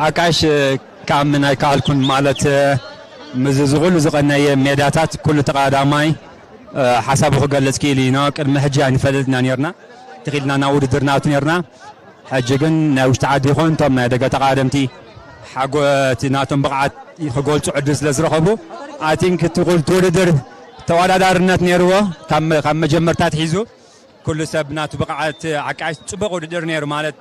ዓቃሽ፣ ካብ ምን ኣይከኣልኩን ማለት፣ ምስ ዝኹሉ ዝቐነየ ሜዳታት ኩሉ ተቐዳማይ ሓሳቡ ክገልጽ ክኢሉ እዩ። ቅድሚ ሕጂ ኣይንፈልጥና ነርና፣ ትኺልና ናብ ውድድር ናቱ ነርና። ሕጂ ግን ናይ ውሽጢ ዓዲ ይኹን እቶም ናይ ደገ ተቐዳደምቲ ሓጎ እቲ ናቶም ብቕዓት ክገልጹ ዕድል ስለ ዝረኸቡ፣ I think እቲ ውድድር ተወዳዳርነት ነይርዎ። ካብ መ- ካብ መጀመርታ ኣትሒዙ ኩሉ ሰብ ናቱ ብቕዓት ዓቃሽ ጽቡቕ ውድድር ነይሩ። ማለት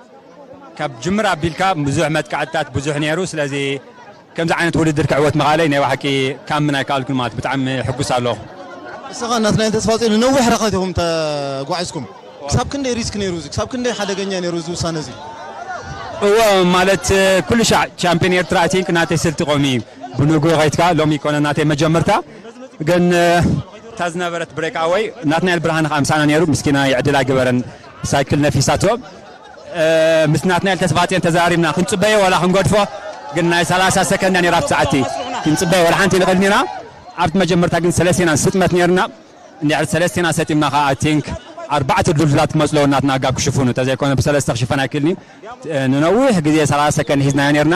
ካብ ጅምር ኣቢልካ ብዙሕ መጥቃዕትታት ብዙሕ ነይሩ። ስለዚ ከምዚ ዓይነት ውድድር ክዕወት ምኻለይ ናይ ብሓቂ ካብ ምን ኣይከኣልኩን ማለት ብጣዕሚ ሕጉስ ኣለኹ። እስኻ ናትናኤል ተስፋጽዮን ንነዊሕ ርሕቀት ኢኹም ተጓዒዝኩም። ክሳብ ክንደይ ሪስክ ነይሩ እዚ? ክሳብ ክንደይ ሓደገኛ ነይሩ እዚ ውሳነ እዚ? እወ፣ ማለት ኩሉ ሻዕ ቻምፒዮን ኤርትራ I think ናተይ ስልቲ ቆሚ እዩ። ብንግሆ ከይትካ ሎሚ ይኮነ ናተይ መጀመርታ ግን እታ ዝነበረት ብሬክ ኣወይ ናትናኤል ብርሃን ከዓ ምሳና ነይሩ። ምስኪና ይዕድል ኣይገበረን፣ ሳይክል ነፊሳቶ። ምስ ናትናኤል ተስፋጽዮን ተዘራሪብና ክንጽበዮ ዋላ ክንገድፎ፣ ግን ናይ ሰላሳ ሰከንድ ነይራ ኣብቲ ሰዓቲ ክንጽበዮ ዋላ ሓንቲ ንኽእል ኒና። ኣብቲ መጀመርታ ግን ሰለስቴና ስጥመት ነይርና። እንዲያ ሰለስቴና ሰጢምና ከዓ I think ኣርባዕተ ድልዱላት ክመፅለዎ እናትና ኣጋብ ክሽፍኑ፣ ተዘይኮነ ብሰለስተ ክሽፈን ኣይክእልኒ። ንነዊሕ ግዜ ሰላሳ ሰከንድ ሒዝናዮ ነይርና።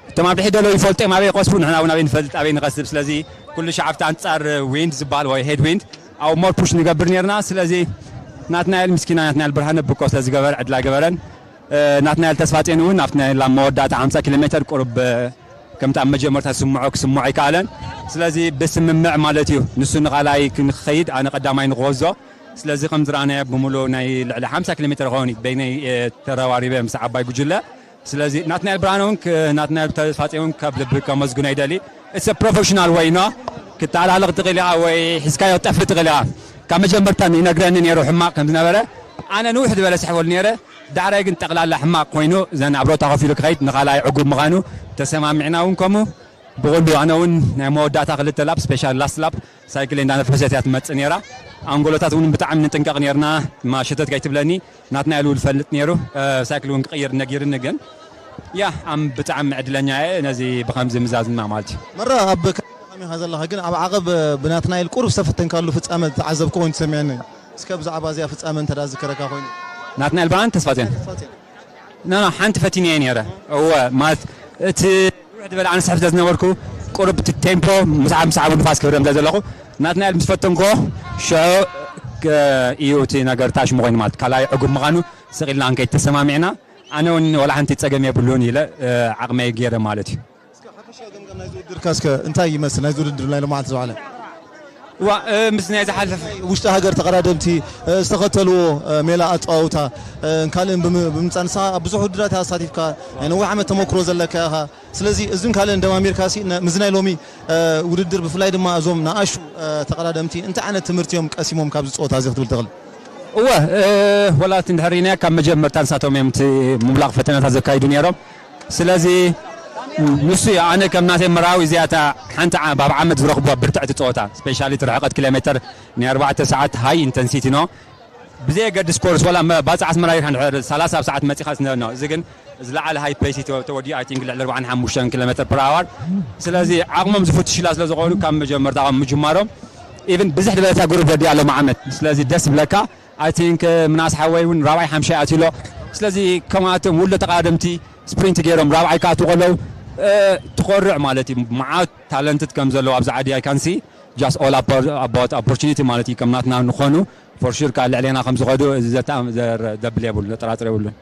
እቶም ኣብ ድሕሪት ዘለዉ ይፈልጡ እዮም ኣበይ ይቐስቡ፣ ንሕና እውን ኣበይ ንፈልጥ ኣበይ ንቐስብ። ስለዚ ኩሉ ሻዕ ኣብቲ ኣንጻር ዊንድ ዝበሃል ወይ ሄድ ዊንድ ኣብ ሞር ፑሽ ንገብር ነርና። ስለዚ ናትናኤል ምስኪና ናትናኤል ብርሃነ ብቆ ስለ ዝገበረ ዕድል ኣይገበረን። ናትናኤል ተስፋጼን እውን ኣብቲ ናይ ላብ መወዳእታ ሓምሳ ኪሎ ሜትር ቁሩብ ከምቲ ኣብ መጀመርታ ዝስምዖ ክስምዖ ኣይከኣለን። ስለዚ ብስምምዕ ማለት እዩ ንሱ ንኻልኣይ ክንኸይድ ኣነ ቀዳማይ ንክወዞ። ስለዚ ከም ዝረኣናዮ ብምሉእ ናይ ልዕሊ ሓምሳ ኪሎ ሜትር ኸውን በይነይ ተረባሪበ ምስ ዓባይ ጉጅለ ስለዚ ናትናኤል ብርሃነ እውን ናትናኤል ተስፋጼ እውን ካብ ልቢ ከመስግኖ ይደሊ። It's a professional way no ክተሃላልቕ ትኽእል ኢኻ ወይ ሒዝካዮ ትጠፍእ ትኽእል ኢኻ። ካብ መጀመርታ ይነግረኒ ነይሩ ሕማቕ ከም ዝነበረ ኣነ ንውሕ ዝበለ ስሕበሉ ነይረ። ዳሕራይ ግን ጠቕላላ ሕማቕ ኮይኑ ዘን ኣብ ሮታ ኮፍ ኢሉ ክኸይድ ንኻልኣይ ዕጉብ ምዃኑ ተሰማሚዕና እውን ከምኡ ብቕሉ ኣነ እውን ናይ መወዳእታ ክልተ ላፕ ስፔሻል ላስት ላፕ ሳይክል እንዳነፈሰት እያ ትመጽእ ነይራ። ኣንጎሎታት እውን ብጣዕሚ ንጥንቀቕ ነርና። ማሸተት ከይትብለኒ ናትናኤል እውን ፈልጥ ነይሩ። ሳይክል እውን ክቕይር ነጊርኒ ግን ያ ኣም ብጣዕሚ ዕድለኛ እየ ነዚ ብከምዚ ምዛዝና ማለት እዩ። መራ ኣብ ከመይ ዘለኻ ግን ኣብ ዓቐብ ብናትናኤል ቁሩብ ዝተፈተንካሉ ፍጻመ ዝተዓዘብኩ ኮይኑ ተሰሚዕኒ። እስከ ብዛዕባ እዚኣ ፍጻመ እንተ ዝከረካ ኮይኑ ናትናኤል ብርሃን ተስፋጽዮን ኖ ኖ ሓንቲ ፈቲንየ ነይረ። እወ ማለት እቲ ውሕ ዝበለ ኣነ ስሕብ ስለ ዝነበርኩ ቁሩብ እቲ ቴምፖ ምስዓብ ምስዓቡ ንፋስ ክህረም ስለ ዘለኹ ናትናኤል ምስ ፈተንኮ ሽዑ እዩ እቲ ነገር ታሽሙ ኮይኑ ማለት ካልኣይ ዕጉብ ምዃኑ ስቕ ኢልና ክንከይድ ተሰማሚዕና። ኣነ እውን ወላ ሓንቲ ጸገም የብሉን ኢለ ዓቕመይ ገይረ ማለት እዩ። እስከ እንታይ ይመስል ናይዚ ውድድር ናይ ሎማዓልቲ ዝዋዕለ ዋ ምስ ናይ ዝሓለፈ ውሽጢ ሃገር ተቐዳደምቲ ዝተኸተልዎ ሜላ ኣፀዋውታ ካልእን ብምምፃእ ንስኻ ኣብ ብዙሕ ውድድራት ኣሳቲፍካ ናይ ነዊሕ ዓመት ተመክሮ ዘለካ ኢኻ። ስለዚ እዝን ካልእን ደማሚርካ ሲ ምዚ ናይ ሎሚ ውድድር ብፍላይ ድማ እዞም ንኣሹ ተቐዳደምቲ እንታይ ዓይነት ትምህርቲ እዮም ቀሲሞም ካብዚ ፀወታ እዚ ክትብል ትኽእል? እወ ወላ እቲ እንድሕር ርኢናዮ ካብ መጀመርታ ንሳቶም እዮም እቲ ምምላቕ ፈተነታት ዘካይዱ ነይሮም። ስለዚ ንሱ እዩ ኣነ ከም ናተይ መራዊ እዚኣታ ሓንቲ ዓ- ኣብ ዓመት ዝረኽብዋ ብርትዕቲ ፀወታ ስፔሻሊ እቲ ርሕቐት ኪሎ ሜትር ናይ ኣርባዕተ ሰዓት ሃይ ኢንተንሲቲ ኖ ብዘየገድስ ኮርስ ወላ መ- ባፅዓ ኣስመራ ጌርካ እንድሕር ሰላሳ ኣብ ሰዓት መፂኻ ስነ ኖ እዚ ግን ዝለዓለ ሃይ ፔስ እዩ ተወ- ተወዲኡ ኣይ ቲንክ ልዕሊ ኣርባዓን ሓሙሽተን ኪሎ ሜትር ፐር ኣዋር ስለዚ ዓቕሞም ዝፍትሽላ ስለ ዝኾኑ ካብ መጀመርታ ካብ ምጅማሮም ኢቭን ብዝሕ ዝበለታ ግሩፕ ወዲኣ ሎም ዓመት ስለዚ ደስ ብለካ ኣይ ቲንክ ምናስ ሓወይ እውን ራብዓይ ሓምሻይ ኣትዩሎ ስለዚ ከምኣቶም ውሎ ተቃደምቲ ስፕሪንት ገይሮም ራብዓይ ክኣትዉ ከለዉ ትኾርዕ ማለት እዩ መዓት ታለንትድ ከም ዘለዉ ኣብዚ ዓዲ ኣይ ካን ሲ just all about opportunity ማለት እዩ ከም ናትና ንኾኑ for sure ከዓ ልዕሌና ከም ዝኸዱ ዘብል የብሉ ዘጠራጥር የብሉን